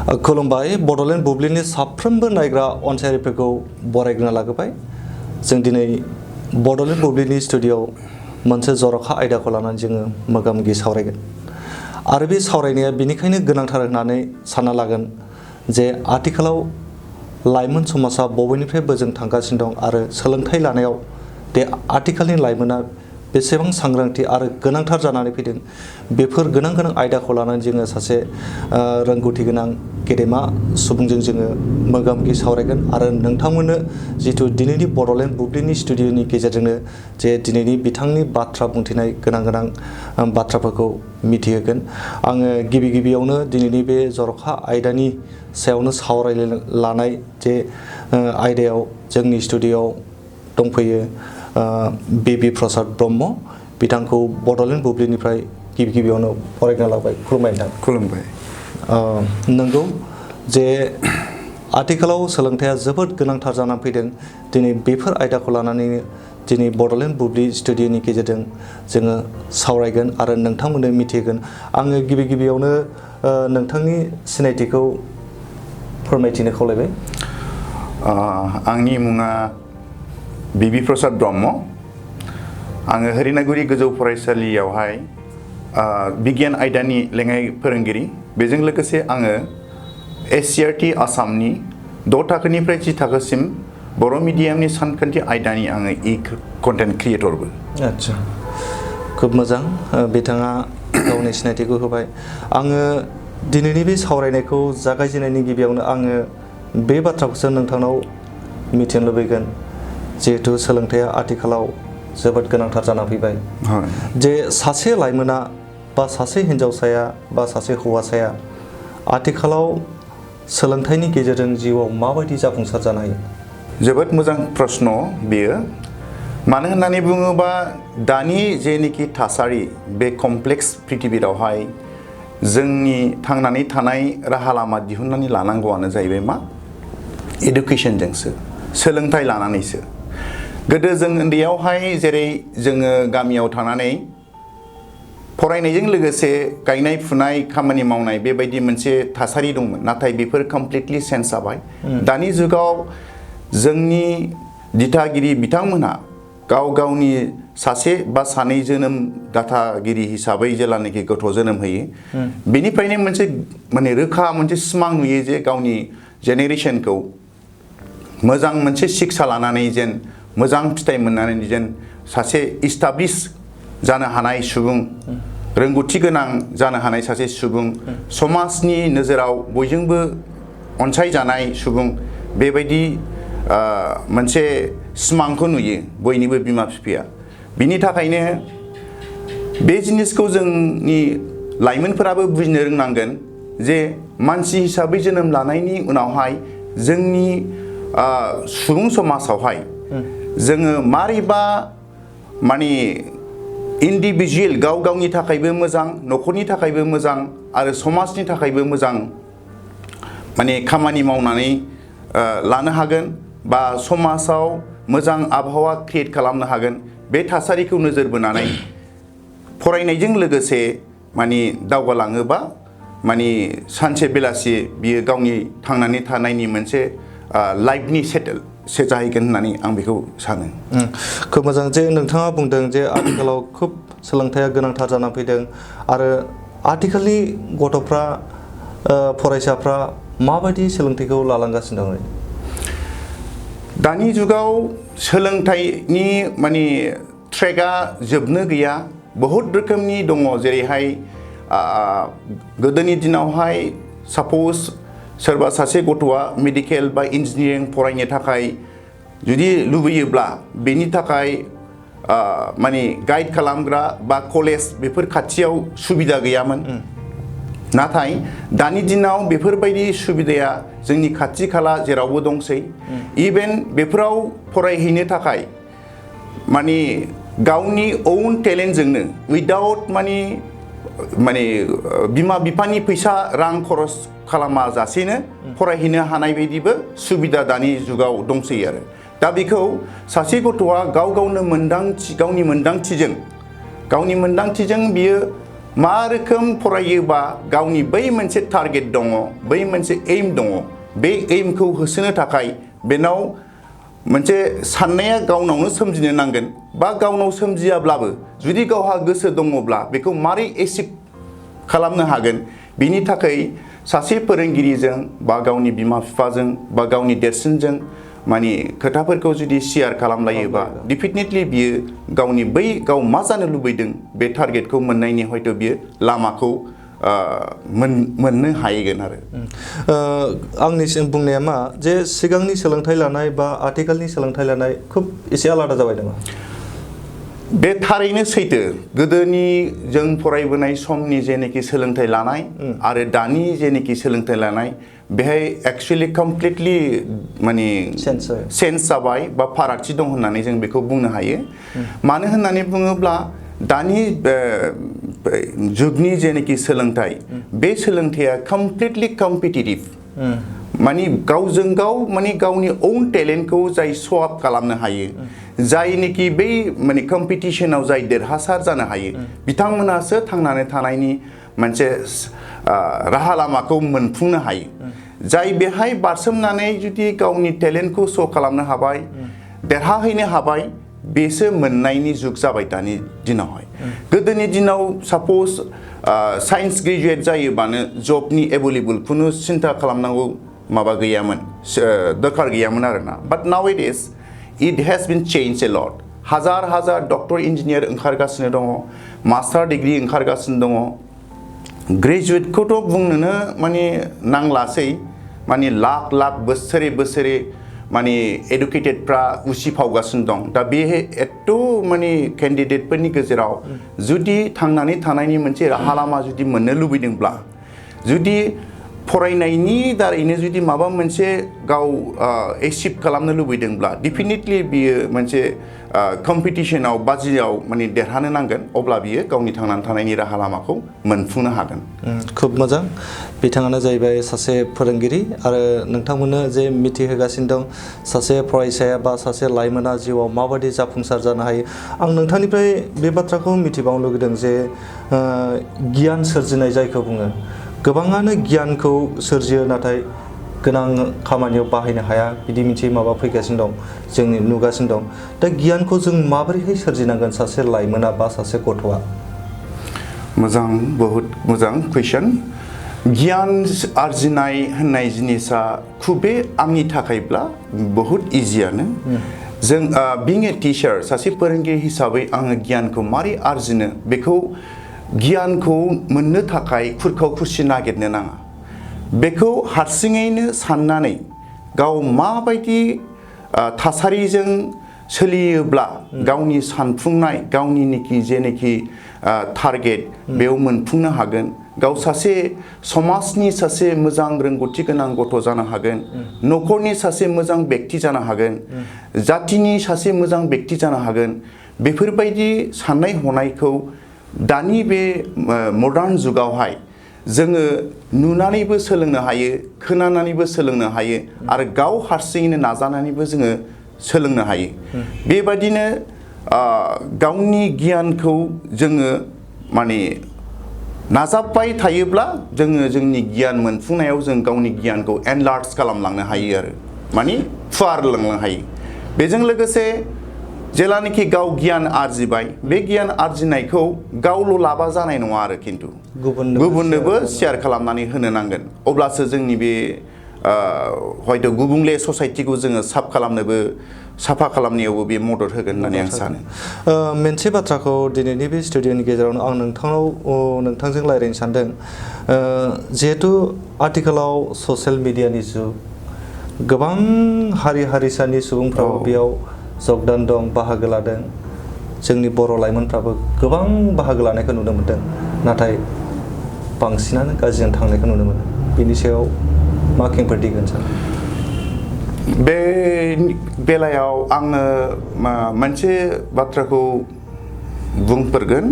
खुलुमबाय बड'लेण्ड बुब्लिनि साफ्रोमबो नायग्रा अनसायारिफोरखौ बरायग्रोना लाग्रोबाय। जों दिनै बड'लेण्ड बुब्लिनि स्टुडिय'आव मोनसे जर'खा आयदाखौ लानानै जोङो मोगा-मोगि सावरायगोन आरो बे सावरायनाया बेनिखायनो गोनांथार होननानै सानना लागोन जे आथिखालाव लाइमोन समाजा बबेनिफ्राय बोजों थांगासिनो दं आरो सोलोंथाइ लानायाव बे आथिखालनि लाइमोना बेसेबां सांग्रांथि आरो गोनांथार जानानै फैदों बेफोर गोनां आयदाखौ लानानै जोङो सासे रोंगौथि गोनां गेदेमा सुबुंजों जोङो मोगा-मोगि सावरायगोन आरो नोंथांमोननो जिथु दिनैनि बड'लेण्ड बुब्लिनि स्टुडिय'नि गेजेरजोंनो जे दिनैनि बिथांनि बाथ्रा बुंथिनाय गोनां बाथ्राफोरखौ मिथिहोगोन। आङो गिबियावनो दिनैनि बे जर'खा आयदानि सायावनो सावरायनो लानाय जे आयदायाव जोंनि स्टुडिय'आव दंफैयो बिबि प्रसाद ब्रह्म, बिथांखौ बड'लेण्ड बुब्लिनिफ्राय गिबियावनो फरायना लाबाय। खुलुमबाय नोंथां। खुलुमबाय। नंगौ जे आथिखालाव सोलोंथाइया जोबोद गोनांथार जानानै फैदों। दिनै बेफोर आयदाखौ लानानैनो दिनै बड'लेण्ड बुब्लि स्टुडिय'नि गेजेरजों जोङो सावरायगोन आरो नोंथांमोननो मिथिहोगोन। आङो गिबियावनो नोंथांनि सिनायथिखौ फोरमायथिनो खावलायबाय। आंनि मुङा बिबि प्रसाद ब्रह्म। आङो हरिनागुरि गोजौ फरायसालियावहाय बिगियान आयदानि लेङाइ फोरोंगिरि। बेजों लोगोसे आङो एससिआरटि आसामनि 6 थाखोनिफ्राय 10 थाखोसिम बर' मिडियामनि सानखान्थि आयदानि आङो कन्टेन्ट क्रिएटरबो। आच्छा, खोब मोजां। बिथाङा गावनि सिनायथिखौ होबाय। आङो दिनैनि बे सावरायनायखौ जागायजेननायनि गिबियावनो आङो बे बाथ्राखौसो नोंथांनाव मिथिनो लुबैगोन, जिहेथु सोलोंथाइया आथिखालाव जोबोद गोनांथार जाना फैबाय। जे सासे लाइमोना बा सासे हिन्जावसाया बा सासे हौवासाया आथिखालाव सोलोंथाइनि गेजेरजों जिउआव माबायदि जाफुंसार जानो हायो? जोबोद मोजां प्रश्न बेयो। मानो होननानै बुङोबा दानि जेनिखि थासारि बे कमप्लेक्स पृथिबिरावहाय जोंनि थांनानै थानाय राहा लामा दिहुननानै लानांगौआनो जाहैबाय मा? इडुकेसनजोंसो, सोलोंथाइ लानानैसो। गोदो जों उन्दैयावहाय जेरै जोङो गामियाव थानानै फरायनायजों लोगोसे गायनाय फुनाय खामानि मावनाय बेबायदि मोनसे थासारि दंमोन, नाथाय बेफोर कमप्लिटलि चेन्ज जाबाय। दानि जुगाव जोंनि दिथागिरि बिथांमोनहा गावनि सासे बा सानै जोनोमदाथागिरि हिसाबै जेलानाखि गथ' जोनोम होयो, बेनिफ्रायनो मोनसे रोखा मोनसे सिमां नुयो जे गावनि जेनेरेसनखौ मोजां मोनसे शिक्षा लानानै जेन मोजां फिथाइ मोननानै जेन सासे इस्टाब्लिश जानो हानाय सुबुं, रोंगौथि गोनां जानो हानाय सासे सुबुं, समाजनि नोजोराव बयजोंबो अनसायजानाय सुबुं, बेबायदि मोनसे सिमांखौ नुयो बयनिबो बिमा बिफाया। बिनि थाखायनो बे जिनिसखौ जोंनि लाइमोनफोराबो बुजिनो रोंनांगोन जे मानसि हिसाबै जोनोम लानायनि उनावहाय जोंनि सुबुं समाजावहाय जोङो मारैबा माने इन्डिभिजुवेल गावनि थाखायबो मोजां, न'खरनि थाखायबो मोजां आरो समाजनि थाखायबो मोजां माने खामानि मावनानै लानो हागोन बा समाजाव मोजां आबहावा क्रिएट खालामनो हागोन, बे थासारिखौ नोजोर बोनानै फरायनायजों लोगोसे माने दावगालाङोबा माने सानसे बेलासि बियो गावनि थांनानै थानायनि मोनसे लाइफनि सेट जाहैगोन होननानै आं बेखौ सानो। खोब मोजां जे नोंथाङा बुंदों जे आथिखालाव खोब सोलोंथाइया गोनांथार जानानै फैदों आरो आथिखालनि गथ'फ्रा फरायसाफ्रा माबायदि सोलोंथाइखौ लालांगासिनो दं? दानि जुगाव सोलोंथाइनि माने ट्रेकआ जोबनो गैया, बहुद रोखोमनि दङ। जेरैहाय गोदोनि दिनावहाय साप'ज सोरबा सासे गथ'आ मेडिकेल बा इन्जिनियारिं फरायनो थाखाय जुदि लुबैयोब्ला बेनि थाखाय माने गाइड खालामग्रा बा कलेज बेफोर खाथियाव सुबिदा गैयामोन। नाथाय दानि दिनाव बेफोरबायदि सुबिदाया जोंनि खाथि खाला जेरावबो दंसै। इभेन बेफोराव फरायहैनो थाखाय माने गावनि ओन टेलेन्टजोंनो उइदाउट माने बिमा बिफानि फैसा रां खरस खालामा जासेनो फरायहैनो हानाय बायदिबो सुबिदा दानि जुगाव दंसै आरो। दा बेखौ सासे गथ'आ गावनि मोन्दांथिजों बियो मा रोखोम फरायोबा गावनि बै मोनसे टारगेट दङ बै मोनसे एम दङ बे एमखौ होसोनो थाखाय बेनाव मोनसे साननाया गावनावनो सोमजिनो नांगोन बा गावनाव सोमजियाब्लाबो जुदि गावहा गोसो दङब्ला बेखौ मारै एचिभ खालामनो हागोन बिनि थाखाय सासे फोरोंगिरिजों बा गावनि बिमा बिफाजों बा गावनि देरसिनजों माने खोथाफोरखौ जुदि शेयार खालामलायोबा डेफिनेटलि बियो गावनि बै गाव मा जानो लुबैदों बे टारगेटखौ मोननायनि हयथ' बियो लामाखौ मोननो हाहैगोन आरो आंनिसिम बुंनाया मा जे सिगांनि सोलोंथाइ लानाय बा आथिखालनि सोलोंथाइ लानाय खुब एसे आलादा जाबाय नामा बे थारैनो सैथो गोदोनि जों फरायबोनाय समनि जेनेखि सोलोंथाइ लानाय आरो दानि जेनेखि सोलोंथाइ लानाय बेहाय एक्चुअली कमप्लिटलि माने सेन्स जाबाय बा फारागथि दं होननानै जों बेखौ बुंनो हायो मानो होननानै बुङोब्ला दानि जुगनि जेनेखि सोलोंथाइ बे सोलोंथाइया कमप्लिटलि कम्पिटिटिभ माने गावजों गाव माने गावनि ओन टेलेन्टखौ जाय शो अप खालामनो हायो जायनिखि बै माने कम्पिटिशनाव जाय देरहासार जानो हायो बिथांमोनासो थांनानै थानायनि मोनसे राहा लामाखौ मोनफुंनो हायो जाय बेहाय बारसोमनानै जुदि गावनि टेलेन्टखौ शो खालामनो हाबाय देरहाहैनो हाबाय बेसो मोननायनि जुग जाबाय दानि दिनावहाय गोदोनि दिनाव साप'ज साइन्स ग्रेजुवेट जायोबानो जबनि एभेलेबल खुनु सिन्था खालामनांगौ माबा गैयामोन दरकार गैयामोन आरोना but now it is it has been change a lot हाजार हाजार डक्टर इन्जिनियार ओंखारगासिनो दङ मास्टार डिग्री ओंखारगासिनो दङ ग्रेजुवेटखौथ' बुंनोनो माने नांलासै माने लाख लाख बोसोरे बोसोरे माने एडुकेटेडफ्रा उसिफावगासिनो दं दा बे एथ' माने केन्डिडेटफोरनि गेजेराव जुदि थांनानै थानायनि मोनसे राहा लामा जुदि मोननो लुबैदोंब्ला जुदि फरायनायनि दारैनो जुदि माबा मोनसे गाव एचिभ खालामनो लुबैदोंब्ला डेफिनेटलि बियो मोनसे कम्पिटिशनाव बाजियाव माने देरहानो नांगोन अब्ला बियो गावनि थांनानै थानायनि राहा लामाखौ मोनफुंनो हागोन खुब मोजां बिथाङानो जाहैबाय सासे फोरोंगिरि आरो नोंथांमोननो जे मिथिहोगासिनो दं सासे फरायसाया बा सासे लाइमोना जिउआव माबायदि जाफुंसार जानो हायो आं नोंथांनिफ्राय बे बाथ्राखौ मिथिबावनो लुगैदों जे गियान सोरजिनाय जायखौ बुङो गोबाङानो गियानखौ सोरजियो नाथाय गोनां खामानियाव बाहायनो हाया बिदि मोनसे माबा फैगासिनो दं जोंनि नुगासिनो दं दा गियानखौ जों माबोरैहाय सोरजिनांगोन सासे लाइमोना बा सासे गथ'आ मोजां बहुत मोजां कुइसन गियान आरजिनाय होननाय जिनिसा खुबे आंनि थाखायब्ला बहुत इजियानो जों बिं ए टिचार सासे फोरोंगिरि हिसाबै आङो गियानखौ मारै आरजिनो बेखौ गियानखौ मोननो थाखाय खुरखाव खुरसि नागिरनो नाङा बेखौ हारसिङैनो साननानै गाव माबायदि थासारिजों सोलियोब्ला गावनि सानफुंनाय गावनिनोखि जेनोखि टारगेट बेयाव मोनफुंनो हागोन गाव सासे समाजनि सासे मोजां रोंगौथि गोनां गथ' जानो हागोन न'खरनि सासे मोजां बेक्ति जानो हागोन जातिनि सासे मोजां बेक्ति जानो हागोन बेफोरबायदि साननाय हनायखौ दानि बे मडार्न जुगावहाय जोङो नुनानैबो सोलोंनो हायो खोनानानैबो सोलोंनो हायो आरो गाव हारसिङैनो नाजानानैबो जोङो सोलोंनो हायो बेबायदिनो गावनि गियानखौ जोङो माने नाजाबाय थायोब्ला जोङो जोंनि गियान मोनफुंनायाव जों गावनि गियानखौ एनलार्ज खालामलांनो हायो आरो माने फुवारलांनो हायो बेजों लोगोसे जेलानाखि गाव गियान आरजिबाय बे गियान आरजिनायखौ गावल' लाबा जानाय नङा आरो खिन्थु गुबुननोबो शेयार खालामनानै होनो नांगोन अब्लासो जोंनि बे हयथ' गुबुंले ससाइटिखौ जोङो साफा खालामनायावबो बे मदद होगोन होननानै आं सानो मोनसे बाथ्राखौ दिनैनि बे स्टुडिअनि गेजेरावनो आं नोंथांजों रायज्लायनो सानदों जिहेथु आथिखालाव ससियेल मिडियानि जुग गोबां हारि हारिसानि सुबुंफ्राबो बेयाव जगदान दं बाहागो लादों जोंनि बर' लाइमोनफ्राबो गोबां बाहागो लानायखौ नुनो मोनदों नाथाय बांसिनानो गाज्रिजों थांनायखौ नुनो मोनो बिनि सायाव मा खेंफोरथि होगोन सार बे बेलायाव आङो मोनसे बाथ्राखौ बुंफोरगोन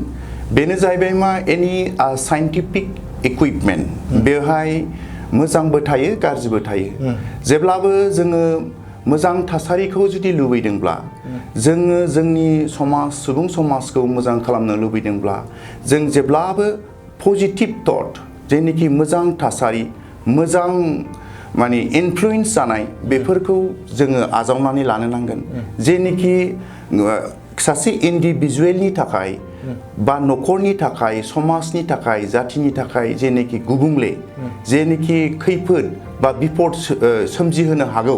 बेनो जाहैबाय मा एनि साइन्टिफिक इकुइपमेन्ट बेवहाय मोजांबो थायो गाज्रिबो थायो जेब्लाबो जोङो मोजां थासारिखौ जुदि लुबैदोंब्ला जोङो जोंनि सुबुं समाजखौ मोजां खालामनो लुबैदोंब्ला जों जेब्लाबो पजिटिभ थट जेनिखि मोजां थासारि मोजां माने इनफ्लुयेन्स जानाय बेफोरखौ जोङो आजावनानै लानो नांगोन जेनिखि सासे इन्डिभिजुवेलनि थाखाय बा न'खरनि थाखाय समाजनि थाखाय जाथिनि थाखाय जेनिखि गुबुंले जेनिखि खैफोद बा बिपद सोमजिहोनो हागौ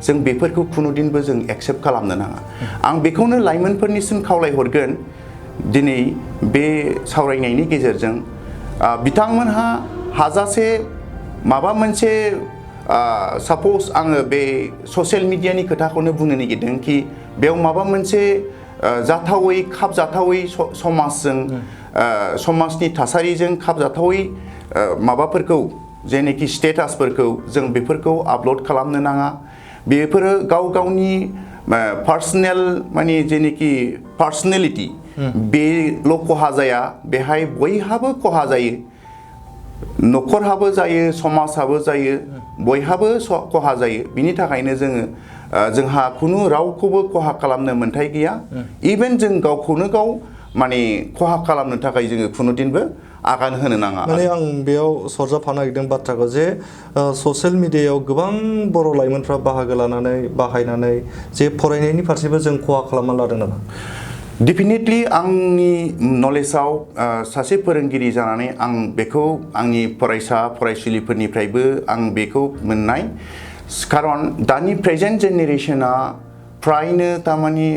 जों बेफोरखौ खुनुदिनबो जों एक्सेप्ट खालामनो नाङा आं बेखौनो लाइमोनफोरनिसिम खावलायहरगोन दिनै बे सावरायनायनि गेजेरजों बिथांमोनहा हाजासे माबा मोनसे साप'ज आङो बे ससियेल मिडियानि खोथाखौनो बुंनो नागिरदों कि बेयाव माबा मोनसे जाथावै खाबजाथावै समाजजों समाजनि थासारिजों खाबजाथावै माबाफोरखौ जेनेखि स्टेटासफोरखौ जों बेफोरखौ आपल'ड खालामनो नाङा बेफोरो गाव गावनि पार्सनेल माने जेनेखि पार्सनेलिटि बेल' खहा जाया बेहाय बयहाबो खहा जायो न'खरहाबो जायो समाजाबो जायो बयहाबो खहा जायो बिनि थाखायनो जोंहा खुनु रावखौबो खहा खालामनो मोन्थाय गैया इभेन जों गावखौनो गाव माने खहा खालामनो थाखाय जोङो खुनुदिनबो आगान होनो नाङा माने आं बेयाव सरजाबफानो नागिरदों बाथ्राखौ जे ससियेल मिडियायाव गोबां बर' लाइमोनफ्रा बाहागो लानानै बाहायनानै जे फरायनायनि फारसेबो जों खहा खालामना लादों नामा डेफिनेटलि आंनि नलेजाव सासे फोरोंगिरि जानानै आं बेखौ आंनि फरायसा फरायसुलिफोरनिफ्रायबो आं बेखौ मोननाय खारन दानि प्रेजेन्ट जेनेरेशना फ्रायनो तारमाने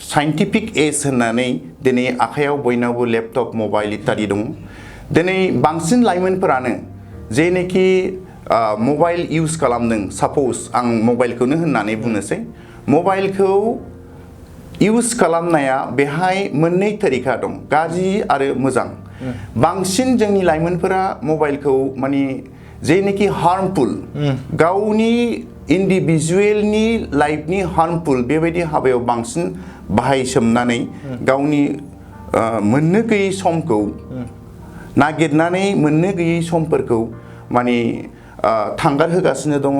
साइन्टिफिक एज होननानै दिनै आखायाव बयनावबो लेपटप मबाइल इत्यादि दं दिनै बांसिन लाइमोनफोरानो जेनेखि मबाइल इउज खालामदों साप'ज आं मबाइलखौनो होननानै बुंनोसै मबाइलखौ इउज खालामनाया बेहाय मोननै तरिका दं गाज्रि आरो मोजां बांसिन जोंनि लाइमोनफोरा मबाइलखौ माने जेनेखि हार्मफुल गावनि इन्डिभिजुवेलनि लाइफनि हार्मफुल बेबायदि हाबायाव बांसिन बाहायसोमनानै गावनि मोननो गैयै समखौ नागिरनानै मोननो गैयै समफोरखौ माने थांगार होगासिनो दङ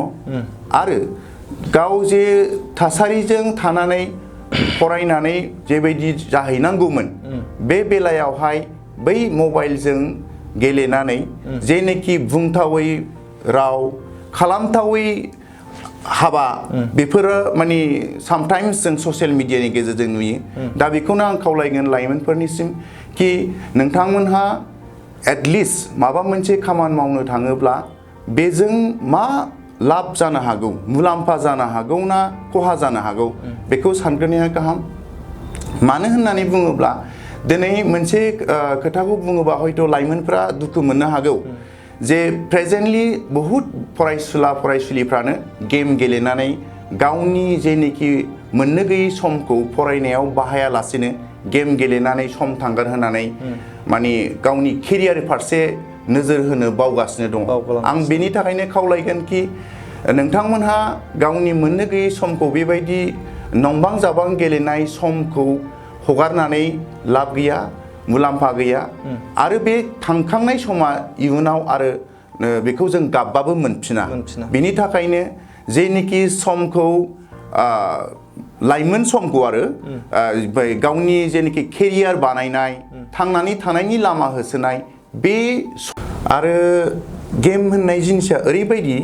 आरो गाव जे थासारिजों थानानै फरायनानै जेबायदि जाहैनांगौमोन बे बेलायावहाय बै मबाइलजों गेलेनानै जेनेखि बुंथावै राव खालामथावै हाबा बेफोरो माने सामटाइम्स जों ससियेल मिडियानि गेजेरजों नुयो दा बेखौनो आं खावलायगोन लाइमोनफोरनिसिम कि नोंथांमोनहा एटलिस्ट माबा मोनसे खामानि मावनो थाङोब्ला बेजों मा लाब जानो हागौ मुलाम्फा जानो हागौ ना खहा जानो हागौ बेखौ सानग्रोनाया गाहाम मानो होननानै बुङोब्ला दिनै मोनसे खोथाखौ बुङोबा हयथ' लाइमोनफ्रा दुखु मोननो हागौ जे प्रेजेन्टलि बहुद फरायसुला फरायसुलिफ्रानो गेम गेलेनानै गावनि जेनेखि मोननो गैयै समखौ फरायनायाव बाहायालासेनो गेम गेलेनानै सम थांगार होनानै माने गावनि केरियार फारसे नोजोर होनो बावगासिनो दङ आं बेनि थाखायनो खावलायगोन कि नोंथांमोनहा गावनि मोननो गैयै समखौ बेबायदि नंबां जाबां गेलेनाय समखौ हगारनानै लाब गैया मुलाम्फा गैया आरो बे थांखांनाय समा इयुनाव आरो बेखौ जों गाबबाबो मोनफिना बेनि थाखायनो जेनिखि समखौ लाइमोन समखौ आरो गावनि जेनिखि केरियार बानायनाय थांनानै थानायनि लामा होसोनाय बे आरो गेम होननाय जिनिसा ओरैबायदि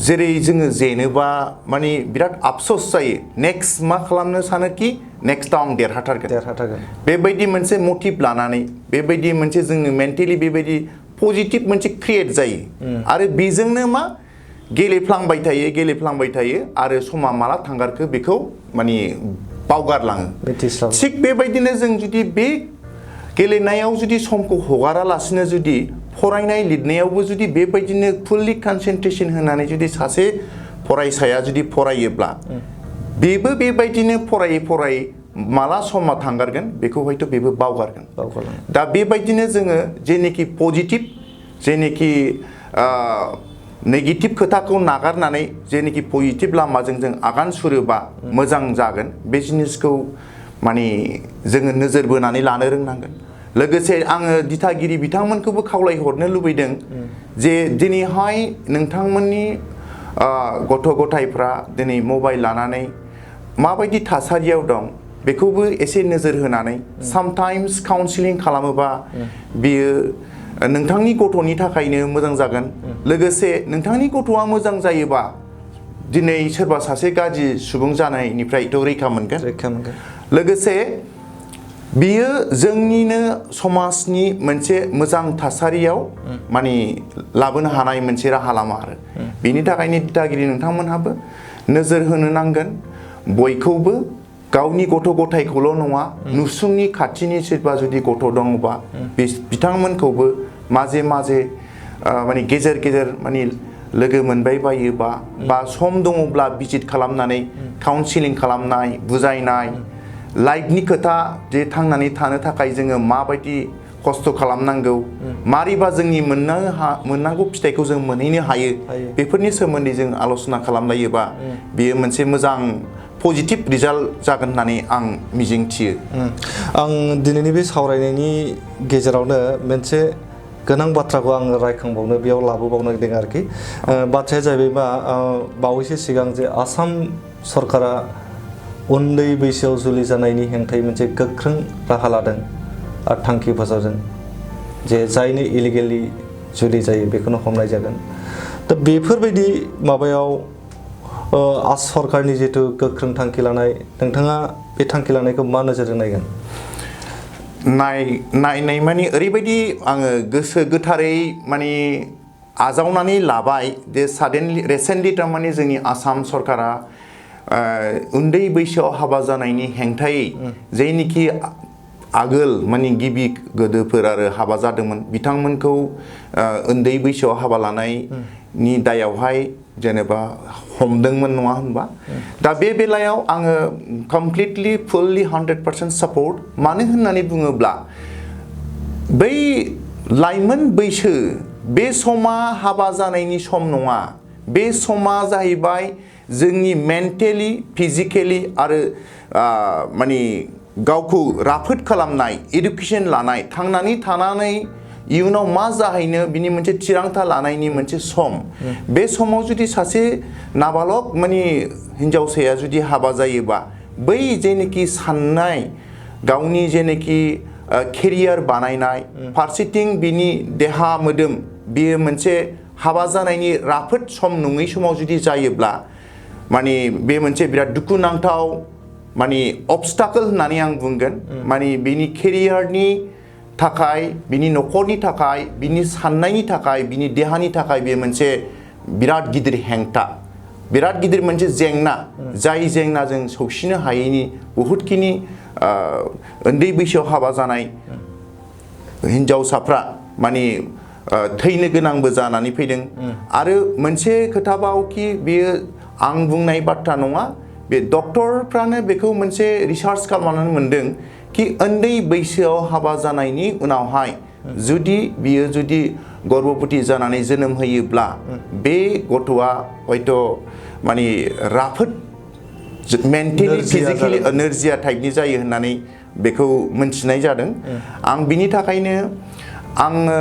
जेरै जोङो जेनोबा माने बिराद आफसोस जायो नेक्स्ट मा खालामनो सानो कि नेक्स्टआव आं देरहाथारगोन बेबायदि मोनसे मटिभ लानानै बेबायदि मोनसे जोंनो मेन्टेलि बेबायदि पजिटिभ मोनसे क्रिएट जायो आरो बेजोंनो मा गेलेफ्लांबाय थायो आरो समा माला थांगारखो बेखौ माने बावगारलाङो थिग बेबायदिनो जों जुदि बे गेलेनायाव जुदि समखौ हगारालासिनो जुदि फरायनाय लिरनायावबो जुदि बेबायदिनो फुल्लि कनसेन्ट्रेशन होनानै जुदि सासे फरायसाया जुदि फरायोब्ला बेबो बेबायदिनो फरायै माला समा थांगारगोन बेखौ हयथ' बेबो बावगारगोन दा बेबायदिनो जोङो जेनेखि पजिटिभ जेनेखि नेगेटिभ खोथाखौ नागारनानै जेनेखि पजिटिभ लामाजों जों आगान सुरोबा मोजां जागोन बे जिनिसखौ माने जोङो नोजोर बोनानै लानो रोंनांगोन लोगोसे आङो दिथागिरि बिथांमोनखौबो खावलायहरनो लुबैदों जे दिनैहाय नोंथांमोननि गथ' गथायफ्रा दिनै मबाइल लानानै माबायदि थासारियाव दं बेखौबो एसे नोजोर होनानै सामटाइम्स काउन्सिलिं खालामोबा बियो नोंथांनि गथ'नि थाखायनो मोजां जागोन लोगोसे नोंथांनि गथ'आ मोजां जायोबा दिनै सोरबा सासे गाज्रि सुबुं जानायनिफ्रायथ' रैखा मोनगोन लोगोसे बियो जोंनिनो समाजनि मोनसे मोजां थासारियाव माने लाबोनो हानाय मोनसे राहा लामा आरो बेनि थाखायनो दिथागिरि नोंथांमोनहाबो नोजोर होनो नांगोन बयखौबो गावनि गथ' गथायखौल' नङा नुसुंनि खाथिनि सोरबा जुदि गथ' दङबा बिथांमोनखौबो माजे माजे माने गेजेर गेजेर माने लोगो मोनबाय बायोबा बा सम दङब्ला भिजिट खालामनानै काउन्सिलिं खालामनाय बुजायनाय लाइफनि खोथा जे थांनानै थानो थाखाय जोङो माबायदि खस्थ' खालामनांगौ मारैबा जोंनि मोननांगौ फिथाइखौ जों मोनहैनो हायो बेफोरनि सोमोन्दै जों आल'सना खालामलायोबा बेयो मोनसे मोजां पजिटिभ रिजाल्ट जागोन होननानै आं मिजिंथियो आं दिनैनि बे सावरायनायनि गेजेरावनो मोनसे गोनां बाथ्राखौ आं रायखांबावनो बेयाव लाबोबावनो नागिरदों आरोखि बाथ्राया जाहैबाय मा बावैसो सिगां जे आसाम सरकारा उन्दै बैसोआव जुलि जानायनि हेंथायै मोनसे गोख्रों राहा लादों आरो थांखि फोसावदों जे जायनो इलिगेलि जुलि जायो बेखौनो हमनाय जागोन दा बेफोरबायदि माबायाव सरकारनि जिथु गोख्रों थांखि लानाय नोंथाङा बे थांखि लानायखौ मा नोजोरजों नायगोन नायनाय माने ओरैबायदि आङो गोसो गोथारै माने आजावनानै लाबाय जे साडेनलि रिसेन्टलि थारमाने जोंनि आसाम सरकारा उन्दै बैसोआव हाबा जानायनि हेंथायै जायनिखि आगोल माने गिबि गोदोफोर आरो हाबा जादोंमोन बिथांमोनखौ उन्दै बैसोआव हाबा लानायनि दायावहाय जेनेबा हमदोंमोन नङा होनबा दा बे बेलायाव आङो कमप्लिटलि फुल्लि 100% सापर्ट मानो होननानै बुङोब्ला बै लाइमोन बैसो बे समा हाबा जानायनि सम नङा बे समा जाहैबाय जोंनि मेन्टेलि फिजिकेलि आरो माने गावखौ राफोद खालामनाय एडुकेसन लानाय थांनानै थानानै इयुनाव मा जाहैनो बिनि मोनसे थिरांथा लानायनि मोनसे सम बे समाव जुदि सासे नाबालक माने हिन्जावसाया जुदि हाबा जायोबा बै जेनोखि साननाय गावनि जेनोखि केरियार बानायनाय फारसेथिं बिनि देहा मोदोम बियो मोनसे हाबा जानायनि राफोद सम नङै समाव जुदि जायोब्ला माने बे मोनसे बिराद दुखुनांथाव माने अबस्टाकल होननानै आं बुंगोन माने बिनि केरियारनि थाखाय बिनि न'खरनि थाखाय बिनि साननायनि थाखाय बिनि देहानि थाखाय बे मोनसे बिराद गिदिर हेंथा बिराद गिदिर मोनसे जेंना जाय जेंनाजों सौसिनो हायैनि बहुतखिनि उन्दै बैसोआव हाबा जानाय हिन्जावसाफ्रा माने थैनो गोनांबो जानानै फैदों आरो मोनसे खोथाबावखि बेयो आं बुंनाय बाथ्रा नङा बे डक्टरफ्रानो बेखौ मोनसे रिसार्च खालामनानै मोनदों कि उन्दै बैसोआव हाबा जानायनि उनावहाय जुदि बियो जुदि गर्भवती जानानै जोनोम होयोब्ला बे गथ'आ हयथ' माने राफोद मेन्टेलि फिजिकेलि नोरजिया टाइपनि जायो होननानै बेखौ मोनथिनाय जादों आं बिनि थाखायनो आङो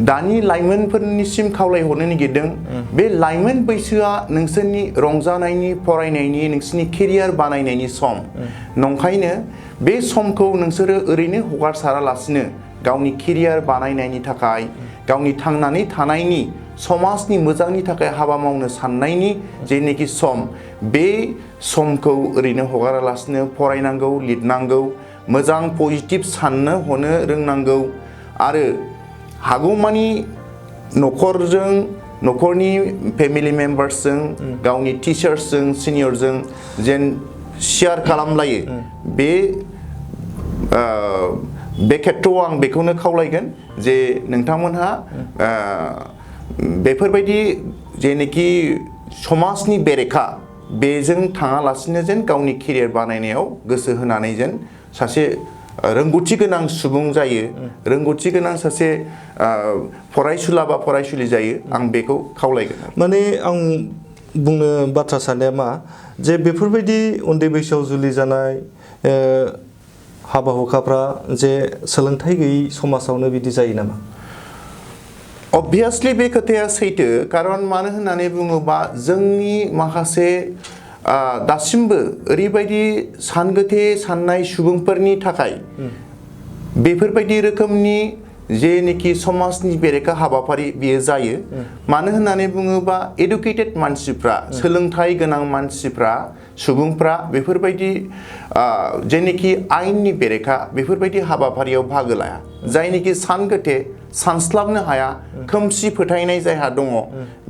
दानि लाइमोनफोरनिसिम खावलायहरनो नागिरदों बे लाइमोन बैसोआ नोंसोरनि रंजानायनि फरायनायनि नोंसोरनि केरियार बानायनायनि सम नंखायनो बे समखौ नोंसोरो ओरैनो हगारसारालासिनो गावनि केरियार बानायनायनि थाखाय गावनि थांनानै थानायनि समाजनि मोजांनि थाखाय हाबा मावनो साननायनि जेनोखि सम बे समखौ ओरैनो हगारालासिनो फरायनांगौ लिरनांगौ मोजां पजिटिभ साननो हनो रोंनांगौ आरो हागौमानि न'खरजों न'खरनि फेमिलि मेम्बार्सजों गावनि टिचार्सजों सिनियरजों जेन शेयार खालामलायो बे खेथ्रआव आं बेखौनो खावलायगोन जे नोंथांमोनहा बेफोरबायदि जेनोखि समाजनि बेरेखा बेजों थाङालासिनो जेन गावनि केरियार बानायनायाव गोसो होनानै जेन सासे रोंगौथि गोनां सुबुं जायो रोंगौथि गोनां सासे फरायसुला बा फरायसुलि जायो आं बेखौ खावलायगोन माने आं बुंनो बाथ्रा साननाया मा जे बेफोरबायदि उन्दै बैसोआव जुलि जानाय हाबा हुखाफ्रा जे सोलोंथाइ गैयै समाजावनो बिदि जायो नामा अबभियासलि बे खोथाया सैथो खारन मानो होननानै बुङोबा जोंनि माखासे दासिमबो ओरैबायदि सानगोथे साननाय सुबुंफोरनि थाखाय बेफोरबायदि रोखोमनि जेनोखि समाजनि बेरेखा हाबाफारि बियो जायो मानो होननानै बुङोबा एडुकेटेड मानसिफ्रा सोलोंथाइ गोनां मानसिफ्रा सुबुंफ्रा बेफोरबायदि जेनोखि आयेननि बेरेखा बेफोरबायदि हाबाफारियाव बाहागो लाया जायनोखि सानगोथे सानस्लाबनो हाया खोमसि फोथायनाय जायहा दङ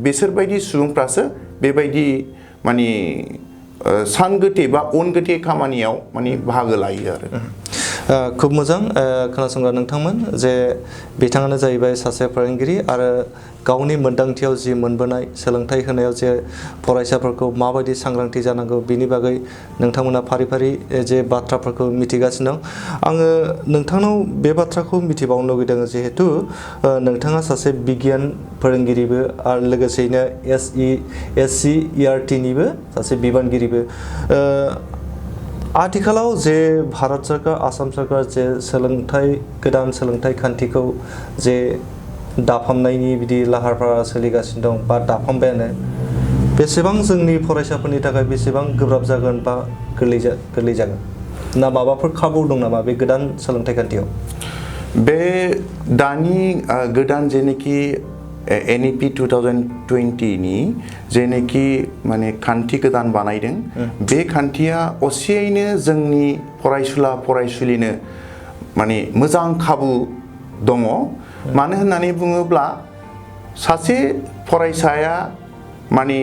बिसोरबायदि सुबुंफ्रासो बेबायदि माने सानगोथे बा अनगोथे खामानियाव माने बाहागो लायो आरो खूब मोजां खोनासंग्रा नोंथांमोन जे बिथाङानो जाहैबाय सासे फोरोंगिरि आरो गावनि मोनदांथियाव जि मोनबोनाय सोलोंथाइ होनायाव जे फरायसाफोरखौ माबायदि सांग्रांथि जानांगौ बिनि बागै नोंथांमोना फारि फारि जे बाथ्राफोरखौ मिथिगासिनो दं आङो नोंथांनाव बे बाथ्राखौ मिथिबावनो लुगैदों जिहेतु नोंथाङा सासे बिगियान फोरोंगिरिबो आरो लोगोसेयैनो SC/ERT निबो सासे बिबानगिरिबो आथिखालाव जे भारत सरकार आसाम सरकार जे गोदान सोलोंथाइ खान्थिखौ जे दाफामनायनि बिदि लाहार फाहार सोलिगासिनो दं बा दाफामबायानो बेसेबां जोंनि फरायसाफोरनि थाखाय बेसेबां गोब्राब जागोन बा गोरलै जागोन ना माबाफोर खाबु दं नामा बे गोदान सोलोंथाइ खान्थियाव बे दानि गोदान जेनोखि NEP 2020 नि जेनोखि माने खान्थि गोदान बानायदों बे खान्थिया असेयैनो जोंनि फरायसुला फरायसुलिनो माने मोजां खाबु दङ मानो होननानै बुङोब्ला सासे फरायसाया माने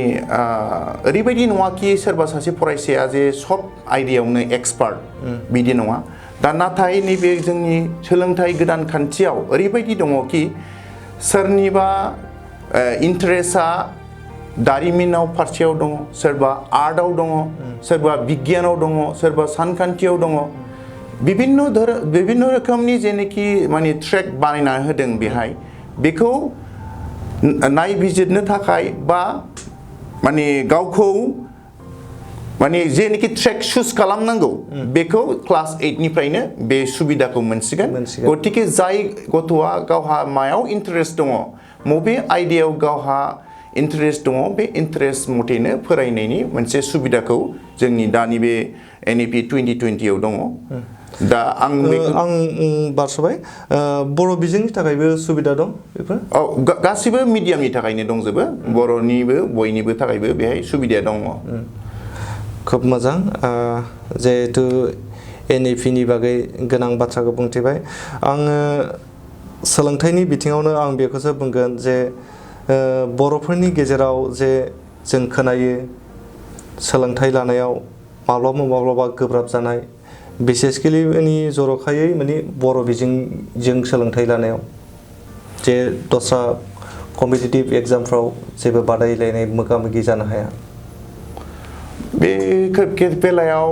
ओरैबायदि नङा कि सोरबा सासे फरायसाया जे सब आयदायावनो एक्सपार्ट बिदि नङा दा नाथाय नैबे जोंनि सोलोंथाइ गोदान खान्थियाव ओरैबायदि दङ कि सोरनिबा इन्टारेस्टआ दारिमिनाव फारसेयाव दङ सोरबा आर्टआव दङ सोरबा बिगियानाव दङ सोरबा सानखान्थियाव दङ बिभिन्न रोखोमनि जेनोखि माने ट्रेक बानायना होदों बेहाय बेखौ नायबिजिरनो थाखाय बा माने गावखौ माने जेनोखि ट्रेक चुज खालामनांगौ बेखौ क्लास 8 निफ्रायनो बे सुबिदाखौ मोनसिगोन गतिके जाय गथ'आ गावहा मायाव इन्टारेस्ट दङ बबे आयदायाव गावहा इन्टारेस्ट दङ बे इन्टारेस्ट मथेनो फरायनायनि मोनसे सुबिदाखौ जोंनि दानि बे NEP 2020 आव दङ दा आं बारसबाय बर' बिजोंनि थाखायबो सुबिदा दं बेफोर गासिबो मिडियामनि थाखायनो दंजोबो बर'निबो बयनिबो थाखायबो बेहाय सुबिदाया दङ खूब मोजां जिहेतु NEP नि बागै गोनां बाथ्राखौ बुंथिबाय आङो सोलोंथाइनि बिथिङावनो आं बेखौसो बुंगोन जे बर'फोरनि गेजेराव जे जों खोनायो सोलोंथाइ लानायाव माब्लाबा गोब्राब जानाय बिसेसकेलि जर'खायै माने बर' बिजोंजों सोलोंथाइ लानायाव जे दस्रा कम्पिटिटिभ एग्जामफ्राव जेबो बादायलायनाय मोगा मोगि जानो हाया बे बेलायाव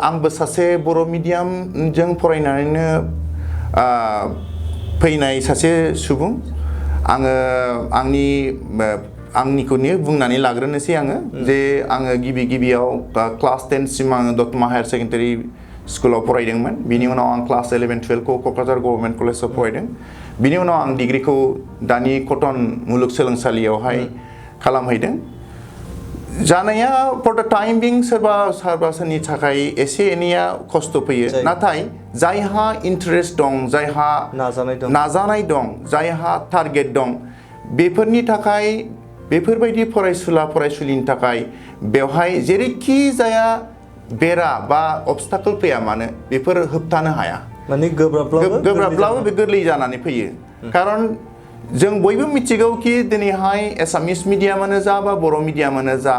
आंबो सासे बर' मिडियामजों फरायनानैनो फैनाय सासे सुबुं आंनिखौनो बुंनानै लाग्रोनोसै जे आङो गिबियाव क्लास 10 सिम आङो दतमा हायार सेकेन्डारि स्कुलाव फरायदोंमोन बिनि उनाव आं क्लास 11 12 खौ क'क्राझार गभर्नमेन्ट कलेजाव फरायदों बिनि उनाव आं डिग्रिखौ दानि कटन मुलुगसोलोंसालियावहाय खालामहैदों जानाया फर द टाइम बिं सोरबा सोरनि थाखाय एसे एनैया खस्थ' फैयो नाथाय जायहा इन्टारेस्ट दं जायहा नाजानाय दं जायहा टारगेट दं बेफोरनि थाखाय बेफोरबायदि फरायसुला फरायसुलिनि थाखाय बेवहाय जेरैखि जाया बेरा बा अबस्टाकल फैया मानो बेफोर होबथानो हाया माने गोब्राबब्लाबो बे गोरलै जानानै फैयो खारन जों बयबो मिथिगौ कि दिनैहाय एसामिस मिडियामानो जा बा बर' मिडियामानो जा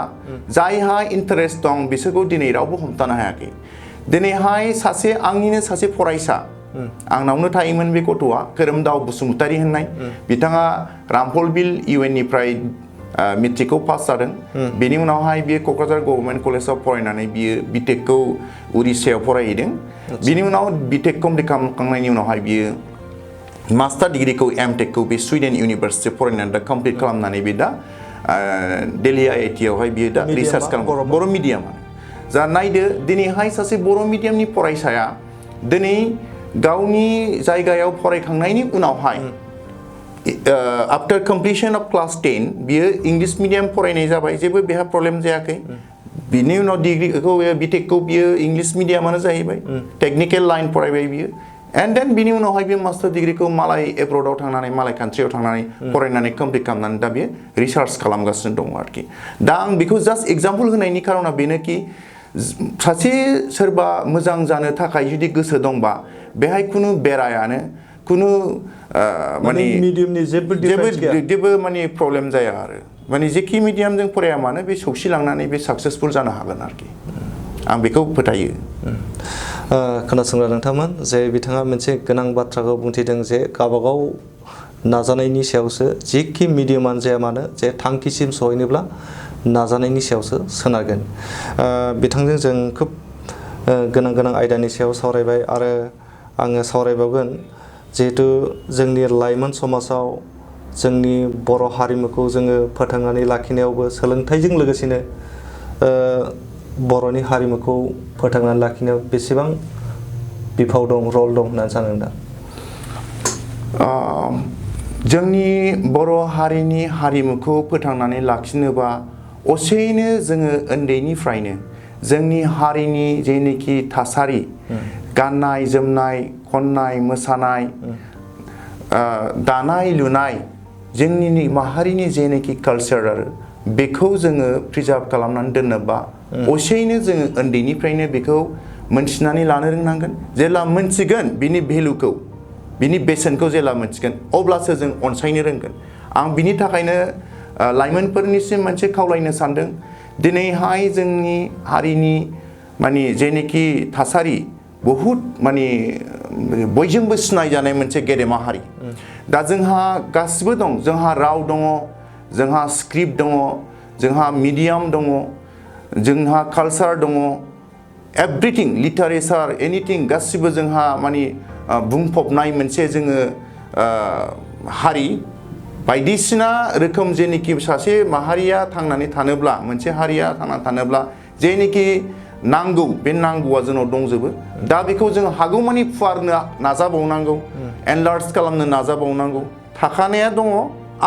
जायहा इन्टारेस्ट दं बिसोरखौ दिनै रावबो हमथानो हायाखै दिनैहाय आंनिनो सासे फरायसा आंनावनो थायोमोन बे गथ'आ खोरोमदाव बसुमतारी होननाय बिथाङा रामफलबिल UN निफ्राय मेट्रिकखौ पास जादों बेनि उनावहाय बियो क'क्राझार गभर्नमेन्ट कलेजाव फरायनानै बियो बिटेकखौ उरिष्यायाव फरायहैदों बिनि उनाव बिटेक कमप्लिट खालामखांनायनि उनावहाय बियो मास्टार डिग्रिखौ एमटेकखौ बे सुइडेन इउनिभारसिटि फरायनानै दा कमप्लिट खालामनानै बे दा दिल्ली IIT आवहाय बियो दा रिसार्च खालामो बर' मिडियाम जा नायदो दिनैहाय सासे बर' मिडियामनि फरायसाया दिनै गावनि जायगायाव फरायखांनायनि उनावहाय आफ्टर कमप्लिशन अफ क्लास 10 बियो इंलिश मिडियाम फरायनाय जाबाय जेबो बेहा प्रब्लेम जायाखै बिनि उनाव डिग्रीखौ बिटेकखौ बियो इंलिश मिडियामानो जाहैबाय टेक्निकल लाइन फरायबाय बियो एन्ड देन बिनि उनावहाय बे मास्टार डिग्रीखौ मालाय एब्रडाव थांनानै मालाय कान्ट्रियाव थांनानै फरायनानै कमप्लिट खालामनानै दा बियो रिसार्च खालामगासिनो दङ आरोखि दा आं बेखौ जास्ट एग्जाम्पल होनायनि खारना बेनोखि सासे सोरबा मोजां जानो थाखाय जुदि गोसो दंबा बेहाय खुनु बेरायानो खुनु माने मिडियामनि जेबो माने प्रब्लेम जाया आरो माने जेखि मिडियामजों फराया मानो बे सौसिलांनानै बे साक्सेसफुल जानो हागोन आरोखि आं बेखौ फोथायो खोनासंग्रा नोंथांमोन जे बिथाङा मोनसे गोनां बाथ्राखौ बुंथिदों जे गावबागाव नाजानायनि सायावसो जेखि मिडियामानो जाया मानो जे थांखिसिम सहैनोब्ला नाजानायनि सायावसो सोनारगोन बिथांजों जों खोब गोनां आयदानि सायाव सावरायबाय आरो आङो सावरायबावगोन जिहेतु जोंनि लाइमोन समाजाव जोंनि बर' हारिमुखौ जोङो फोथांनानै लाखिनायावबो सोलोंथाइजों लोगोसेनो बर'नि हारिमुखौ फोथांनानै लाखिनायाव बेसेबां बिफाव दं रल दं होननानै सानो दा जोंनि बर' हारिनि हारिमुखौ फोथांनानै लाखिनोबा असेयैनो जोङो उन्दैनिफ्रायनो जोंनि हारिनि जेनोखि थासारि गाननाय जोमनाय खननाय मोसानाय दानाय लुनाय जोंनि माहारिनि जेनोखि कालचार बेखौ जोङो प्रिजार्भ खालामनानै दोननोबा असेयैनो जोङो उन्दैनिफ्रायनो बेखौ मोनथिनानै लानो रोंनांगोन जेब्ला मोनथिगोन बिनि भेलुखौ बिनि बेसेनखौ जेब्ला मोनथिगोन अब्लासो जों अनसायनो रोंगोन आं बिनि थाखायनो लाइमोनफोरनिसिम मोनसे खावलायनो सानदों दिनैहाय जोंनि हारिनि माने जेनोखि थासारि बहुद माने बयजोंबो सिनायजानाय मोनसे गेदेमा हारि दा जोंहा गासिबो दं जोंहा राव दङ जोंहा स्क्रिप्ट दङ जोंहा मिडियाम दङ जोंहा कालचार दङ एभ्रिथिं लिटारेचार एनिथिं गासिबो जोंहा माने बुंफबनाय मोनसे जोङो हारि बायदिसिना रोखोम जेनोखि सासे माहारिया थांनानै थानोब्ला मोनसे हारिया थांनानै थानोब्ला जेनोखि नांगौ बे नांगौआ जोंनाव दंजोबो दा बेखौ जों हागौमानि फुवारनो नाजाबावनांगौ एनलार्ज खालामनो नाजाबावनांगौ थाखानाया दङ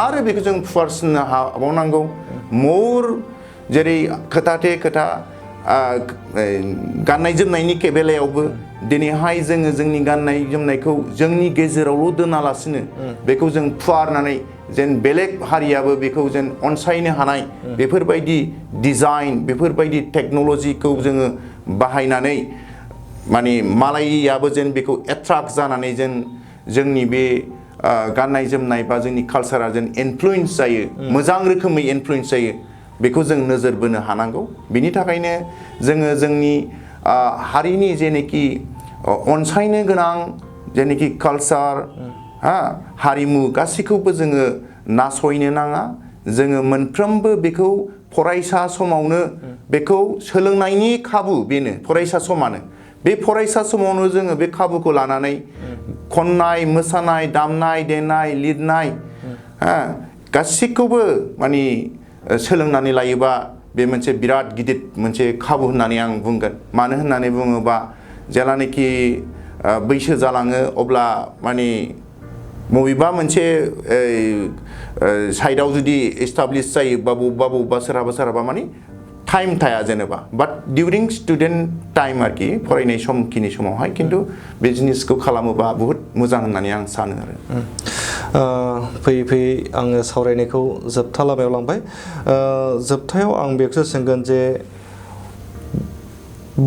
आरो बेखौ जों फुवारसिननो हाबावनांगौ मोर जेरै खोथाथे खोथा गाननाय जोमनायनि बेलायावबो दिनैहाय जोङो जोंनि गाननाय जोमनायखौ जोंनि गेजेरावल' दोनालासिनो बेखौ जों फुवारनानै जेन बेलेग हारियाबो बेखौ जेन अनसायनो हानाय बेफोरबायदि डिजाइन बेफोरबायदि टेक्न'लजिखौ जोङो बाहायनानै माने मालायाबो जेन बेखौ एट्राक्ट जानानै जेन जोंनि बे गाननाय जोमनाय बा जोंनि कालचारा जेन इनफ्लुयेन्स जायो मोजां रोखोमै इनफ्लुयेन्स जायो बेखौ जों नोजोर बोनो हानांगौ बिनि थाखायनो जोङो जोंनि हारिनि जेनोखि अनसायनो गोनां जेनोखि कालचार हारिमु गासैखौबो जोङो नासयनो नाङा जोङो मोनफ्रोमबो बेखौ फरायसा समावनो बेखौ सोलोंनायनि खाबु बेनो फरायसा समानो बे फरायसा समावनो जोङो बे खाबुखौ लानानै खननाय मोसानाय दामनाय देनाय लिरनाय गासैखौबो माने सोलोंनानै लायोबा बे मोनसे बिराद गिदिर मोनसे खाबु होननानै आं बुंगोन मानो होननानै बुङोबा जेलानाखि बैसो जालाङो अब्ला माने बबेबा मोनसे साइडआव जुदि एस्टाब्लिश जायोबा बबेबा सोरहाबा माने टाइम थाया जेनेबा बाट डिउरिं स्टुडेन्ट टाइम आरोखि फरायनाय समखिनि समावहाय खिन्थु बे जिनिसखौ खालामोबा बुहुत मोजां होननानै आं सानो आरो फैयै आङो सावरायनायखौ जोबथा लामायाव लांबाय जोबथायाव आं बेखौसो सोंगोन जे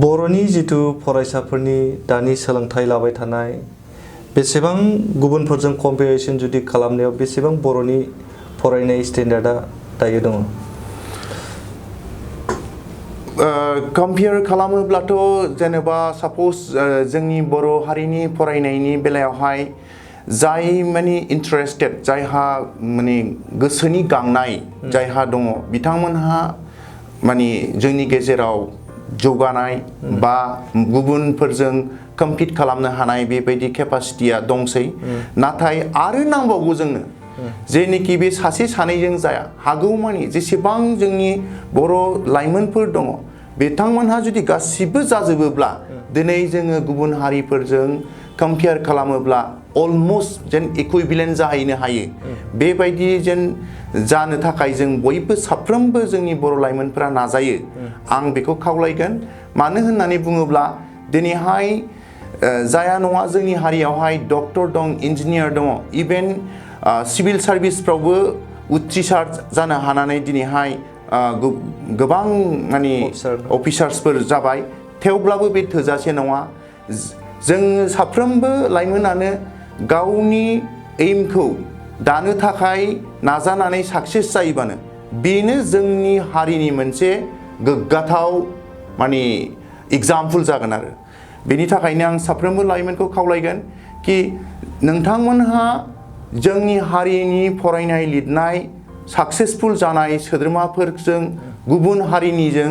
बर'नि जिथु फरायसाफोरनि दानि सोलोंथाइ लाबाय थानाय बेसेबां गुबुनफोरजों कम्पेरिसन जुदि खालामनायाव बेसेबां बर'नि फरायनाय स्टेन्डार्डआ दायो दङ कम्पेयार खालामोब्लाथ' जेनेबा साप'ज जोंनि बर' हारिनि फरायनायनि बेलायावहाय जाय माने इन्टारेस्टेड जायहा माने गोसोनि गांनाय जायहा दङ बिथांमोनहा माने जोंनि गेजेराव जौगानाय बा गुबुनफोरजों कम्पिट खालामनो हानाय बेबायदि केपासिटिया दंसै नाथाय आरो नांबावगौ जोंनो जेनोखि बे सासे सानैजों जाया हागौमानि जेसेबां जोंनि बर' लाइमोनफोर दङ बिथांमोनहा जुदि गासिबो जाजोबोब्ला दिनै जोङो गुबुन हारिफोरजों कम्पेयार खालामोब्ला अलमोस्ट जेन इकुइभेलेन्ट जाहैनो हायो बेबायदि जेन जानो थाखाय जों बयबो साफ्रोमबो जोंनि बर' लाइमोनफोरा नाजायो आं बेखौ खावलायगोन मानो होननानै बुङोब्ला दिनैहाय जाया नङा जोंनि हारियावहाय डक्टर दं इन्जिनियार दङ इभेन सिभिल सार्भिसफ्रावबो उथ्रिसार जानो हानानै दिनैहाय गोबां माने अफिसार्सफोर जाबाय थेवब्लाबो बे थोजासे नङा जों साफ्रोमबो लाइमोनानो गावनि एमखौ दानो थाखाय नाजानानै साक्सेस जायोबानो बेनो जोंनि हारिनि मोनसे गोग्गाथाव माने एग्जाम्पल जागोन आरो बेनि थाखायनो आं साफ्रोमबो लाइमोनखौ खावलायगोन कि नोंथांमोनहा जोंनि हारिनि फरायनाय लिरनाय साक्सेसफुल जानाय सोद्रोमाफोरजों गुबुन हारिनिजों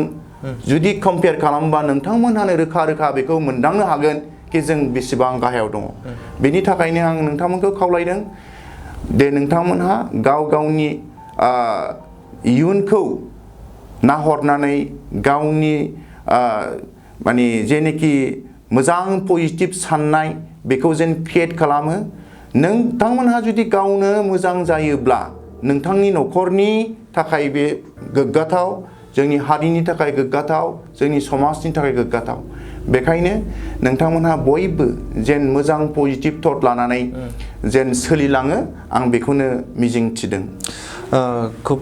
जुदि कम्पेयार खालामबा नोंथांमोनहानो रोखा रोखा बेखौ मोनदांनो हागोन कि जों बेसेबां गाहायाव दङ बेनि थाखायनो आं नोंथांमोनखौ खावलायदों दे नोंथांमोनहा गाव गावनि इयुनखौ नाहरनानै गावनि माने जेनोखि मोजां पजिटिभ साननाय बेखौ जेन क्रिएट खालामो नोंथांमोनहा जुदि गावनो मोजां जायोब्ला नोंथांनि न'खरनि थाखाय बे गोग्गाथाव जोंनि हारिनि थाखाय गोग्गाथाव जोंनि समाजनि थाखाय गोग्गाथाव बेखायनो नोंथांमोनहा बयबो जेन मोजां पजिटिभ थट लानानै जेन सोलिलाङो आं बेखौनो मिजिं थिदों खुब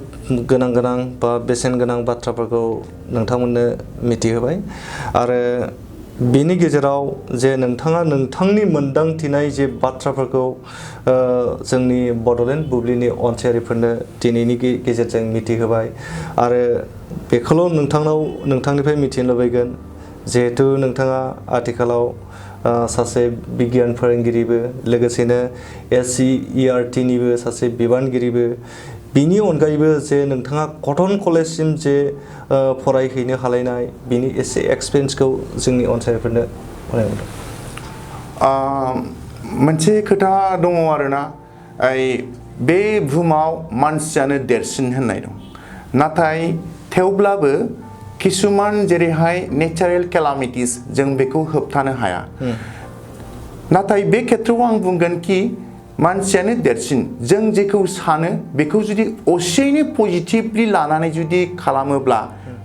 गोनां गोनां बा बेसेन गोनां बाथ्राफोरखौ नोंथांमोननो मिथिहोबाय आरो बेनि गेजेराव जे नोंथाङा नोंथांनि मोनदांथिनाय जे बाथ्राफोरखौ जोंनि बड'लेण्ड बुब्लिनि अनसायारिफोरनो दिनैनि गेजेरजों मिथिहोबाय आरो बेखौल' नोंथांनिफ्राय मिथिनो लुबैगोन जिहेतु नोंथाङा आथिखालाव सासे बिगियान फोरोंगिरिबो लोगोसेनो SCERT निबो सासे बिबानगिरिबो बिनि अनगायैबो जे नोंथाङा कटन कलेजसिम जे फरायहैनो हालायनाय बिनि एसे एक्सपिरियेन्सखौ जोंनि अनसायारिफोरनो फोरमायहरदों मोनसे खोथा दङ आरोना बे बुहुमाव मानसियानो देरसिन होननाय दं नाथाय थेवब्लाबो किसुमान जेरैहाय नेचारेल केलामिटिस जों बेखौ होबथानो हाया नाथाय बे खेत्रआव आं बुंगोन कि मानसियानो देरसिन जों जेखौ सानो बेखौ जुदि असेयैनो पजिटिभलि लानानै जुदि खालामोब्ला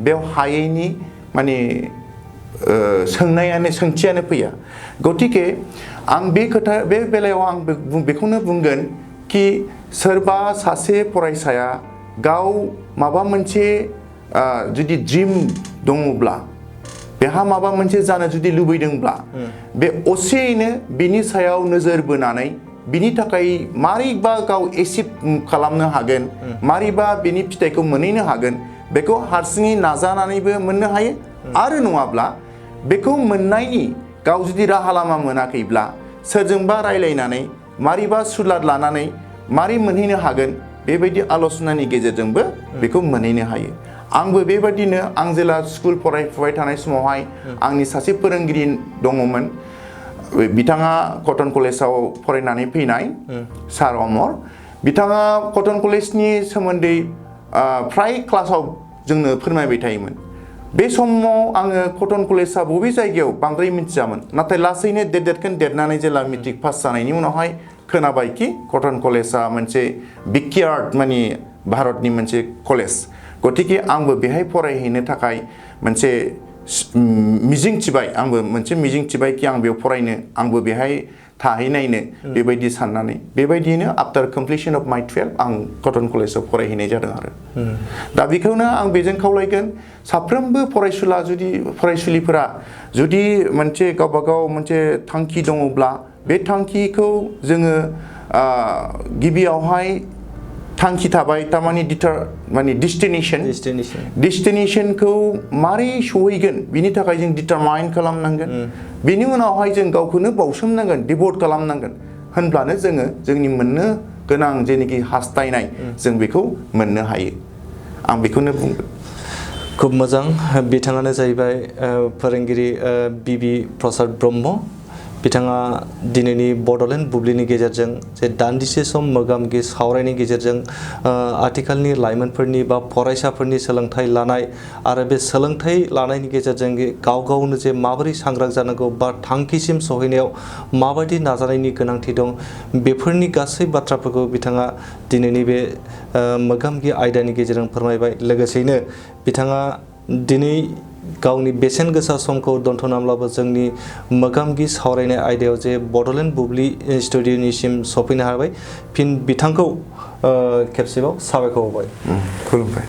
बेयाव हायैनि माने सोंथियानो फैया गतिके आं बे बेलायाव आं बेखौनो बुंगोन कि सोरबा सासे फरायसाया गाव माबा मोनसे जुदि ड्रिम दङब्ला बेहा माबा मोनसे जानो जुदि लुबैदोंब्ला बे असेयैनो बिनि सायाव नोजोर बोनानै बिनि थाखाय मारैबा गाव एचिभ खालामनो हागोन मारैबा बिनि फिथाइखौ मोनहैनो हागोन बेखौ हारसिङै नाजानानैबो मोननो हायो आरो नङाब्ला बेखौ मोननायनि गाव जुदि राहा लामा मोनाखैब्ला सोरजोंबा रायलायनानै मारैबा सुलाद लानानै मारै मोनहैनो हागोन बेबायदि आल'सनानि गेजेरजोंबो बेखौ मोनहैनो हायो आंबो बेबायदिनो आं जेला स्कुल फरायफुबाय थानाय समावहाय आंनि सासे फोरोंगिरि दङमोन बिथाङा कटन कलेजाव फरायनानै फैनाय सार अमर बिथाङा कटन कलेजनि सोमोन्दै फ्राय क्लासाव जोंनो फोरमायबाय थायोमोन बे समाव आङो कटन कलेजा बबे जायगायाव बांद्राय मिथियामोन नाथाय लासैनो देरनानै जेला मेट्रिक पास जानायनि उनावहाय खोनाबाय कि कटन कलेजा मोनसे बिख्यात माने भारतनि मोनसे कलेज गतिके आंबो बेहाय फरायहैनो थाखाय मोनसे मिजिंथिबाय आंबो मोनसे मिजिंथिबाय कि आं बेयाव फरायनो आंबो बेहाय थाहैनायनो बेबायदि साननानै बेबायदियैनो आफ्टार कमप्लिसन अफ माइ 12 आं कटन कलेजाव फरायहैनाय जादों आरो दा बेखौनो आं बेजों खावलायगोन साफ्रोमबो फरायसुलिफोरा जुदि मोनसे गावबागाव मोनसे थांखि दङब्ला बे थांखिखौ जोङो गिबियावहाय थांखि थाबाय तारमाने माने डेस्टिनेशनखौ मारै सहैगोन बिनि थाखाय जों डिटारमाइन खालामनांगोन बिनि उनावहाय जों गावखौनो बावसोमनांगोन डिभट खालामनांगोन होनब्लानो जोङो जोंनि मोननो गोनां जेनोखि हास्थायनाय जों बेखौ मोननो हायो आं बेखौनो बुंगोन खुब मोजां बिथाङानो जाहैबाय फोरोंगिरि बिबि प्रसाद ब्रह्म बिथाङा दिनैनि बड'लेण्ड बुब्लिनि गेजेरजों जे दान्दिसे सम मोगा-मोगि सावरायनायनि गेजेरजों आथिखालनि लाइमोनफोरनि बा फरायसाफोरनि सोलोंथाइ लानाय आरो बे सोलोंथाइ लानायनि गेजेरजों गाव गावनो जे माबोरै सांग्रां जानांगौ बा थांखिसिम सहैनायाव माबायदि नाजानायनि गोनांथि दं बेफोरनि गासै बाथ्राफोरखौ बिथाङा दिनैनि बे मोगा-मोगि आयदानि गेजेरजों फोरमायबाय। लोगोसेयैनो बिथाङा दिनै गावनि बेसेन गोसा समखौ दोनथ'नानैब्लाबो जोंनि मोगा-मोगि सावरायनाय आयदायाव जे बड'लेण्ड बुब्लि स्टुडिय'निसिम सफैनो हाबाय। फिन बिथांखौ खेबसेबाव साबायखर बावबाय। खुलुमबाय।